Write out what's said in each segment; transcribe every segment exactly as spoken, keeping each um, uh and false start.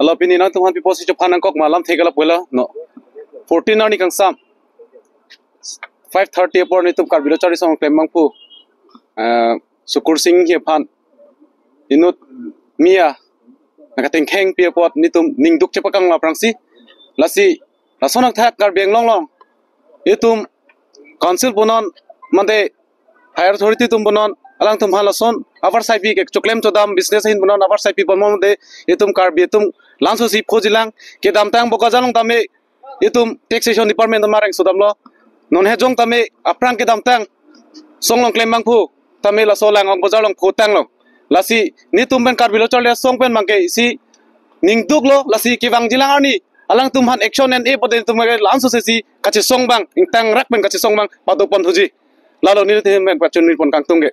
Alo pini nangtumphan pi apotsi chophan nangkok ma alam thek alap wela no. Fourteen arni kangsam five thirty apor nelitum Karbi Lo Charli Asong klembangphu, eh, Sukursing Enghi aphan inut mia nangkatengkhengpi apot nelitum ningduk chepaklang aphrangsi, lasi lason athak Karbi Anglong along itum council punon mate higher authority atum punon alangtumphan lason avarsai pi ke choklem chodam business ahin punon avarsai pi ponbom de itum Karbi atum laso si phojilang. Kedamtang Bokajan along tame itum taxation department atum areng sodamlo. Non hejong tame aphrang kedamtang song along klembangphu tame laso Langok Bazar along photanglo. Lasi nelitum pen Karbi Lo Charli Asong pen abangke isi ningduklo, lasi kevangjilang arni alangtumphan action en-e pute nelitum ke laso sesi kachesong abang, ingtangrak pen kachesong abang padopon thuji. Lalo nelitum pen pachunri pon kangtung ke.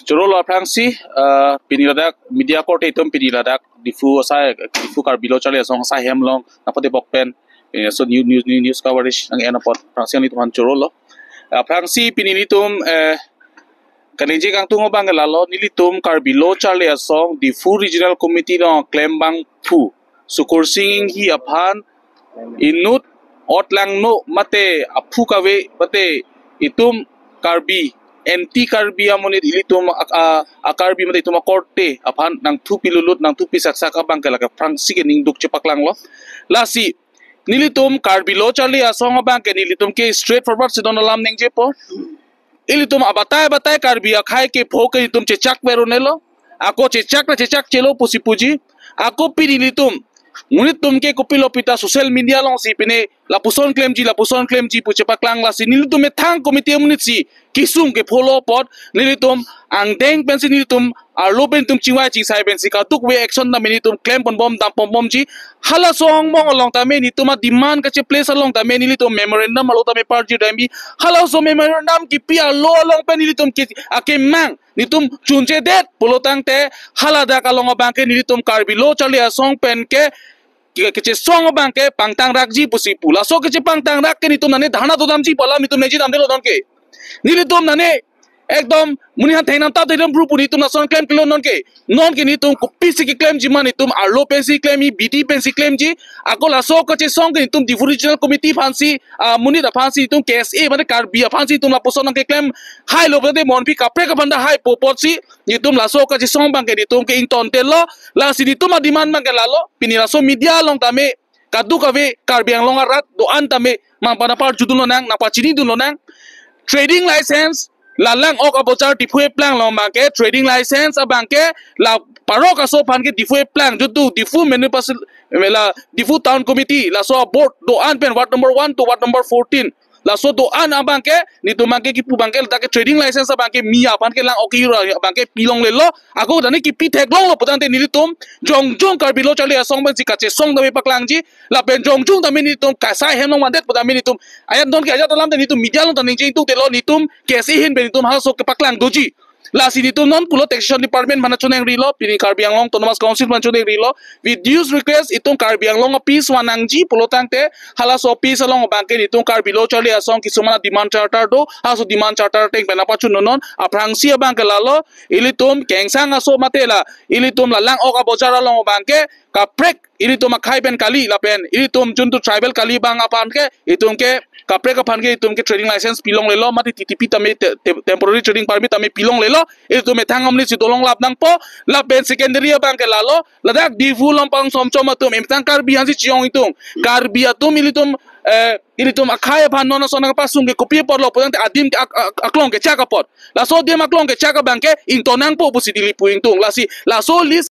Chorolo aphrangsi, eh, pini ladak media korte atum pini ladak Diphu asai, Diphu Karbi Lo Charli Asong asai hem along nangpatebok pen, eh, so new news, new news coverage nang-en apot aphrangsi nelitum aphan chorolo. Aphrangsi pini nelitum, eh, kaningje kangtung abang ke lalo, nelitum Karbi Lo Charli Asong Diphu Regional Committee along klembangphu Sukursing Enghi aphan inut otlangno mate aphu kave mate itum Karbi, anti Karbi amonit ilitum a, a, a Karbi mate itum akorte aphan nangthupi lulut, nangthupi saksak abang ke lake aphrangsi ke ningduk chepaklanglo. Lasi nelitum Karbi Lo Charli Asong abang ke nelitum ke straightforward si don alam ningjepo. Ilitum abatai abatai Karbi akhei kepho ke itum chechak ver un-elo. Ako chechak na chechakchelo pusi puji. Ako pini nelitum, monit atum ke kopilo pita social media alongsi pine lapuson klemji, lapuson klemji pu chepaklang, lasi nelitum methang committee amonit si kesung kepholo apot nelitum angdeng pensi nelitum arlo pen itum chingvai chingsai pensi kadokave action tame nelitum klem ponbom, dam ponbomji. Halaso angbong along tame nelitum ademand kacheplace along tame nelitum memorandum alo tame parjir damji. Halaso memorandum kipi alo along pen nelitum ke, akemang nelitum chunchedet pulo tangte haladak along abang ke nelitum Karbi Lo Charli Asong pen ke, ke, kechesong abang ke pangtangrakji pusi pu. Laso kechepangtangrak ke nelitum nane dharna dodamji pu alam nelitum ningje damdelo non ke. Nelitum nane ekdom monit aphan theng nangtap de dam bru pu nelitum lason klemkle non ke. Non ke nelitum kopisi keklemji ma, nelitum arlo pensi klemji, bidi pensi klemji. Ako laso kachesong ke nelitum Diphu Regional Committee aphansi, ah, monit aphansi nelitum K S A mate Karbi aphansi nelitum lapuson nangkeklem hailo pute mon pi kaprek aphan ta haipo apotsi nelitum laso kachesong abang ke nelitum ke ingtontelo. Lasi nelitum ademand abang ke lalo, pini laso media along tame kadokave Karbi Anglong arat do-an tame mangpan aparjudun lonang, nangpachinidun lonang. Trading license, la Langok Abojar Diphu eplang along abang ke trading license abang ke la parok aso aphan ke Diphu eplang, jutu Diphu Municipal, la Diphu Town Committee, laso board do-an pen ward number one to ward number fourteen. Laso do-an abang ke, nelitum abang ke kipu abang ke, ladak ke trading license abang ke mi aphan ke Langok ke ira abang ke pilonglelo. Ako tane kipi theklonglo putangte nelitum jongjong Karbi Lo Charli Asong pensi kachesong tame paklangji. Lapen jongjong tame nelitum kasai hem along vandet putame nelitum ayat don ke ajat alam tame nelitum media along tame ningje ingtungtelo, nelitum K S A ahin pen nelitum halaso kepaklang doji. Lasi nelitum non pulo taxation department aphan chonengrilo, pini Karbi Anglong Autonomous Council aphan chonengrilo. With dues request, itum Karbi Anglong a-peace van nangji pulo tangte halaso a-peace along abang ke nelitum Karbi Lo Charli Asong kisuman a-demand charter do, halaso demand charter ateng pen apachun non non. Aphrangsi abang ke lalo, ilitum kengsang aso mate la ilitum la Langok Abojar along abang ke kaprek ilitum akhei pen kali lapen ilitum juntu tribal kali abang aphan ke itum ke kaprek aphan ke itum ke trading license pilonglelo mate T T P tame te-, te-, temporary trading permit tame pilonglelo. Itum methang amonit si dolonglap nangpo. Lapen secondary abang ke lalo, ladak Diphu Lampang Somchom atum, emethang Karbi aphansi chiyong itum. Karbi atum ilitum, eh, ilitum akhei aphan non ason nangpasung ke kopi apotlo putangte adim ke ak-, ak-, aklong kechak apot. Laso adim aklong kechak abang ke ington nangpo pusi neli pu ingtung. Lasi laso list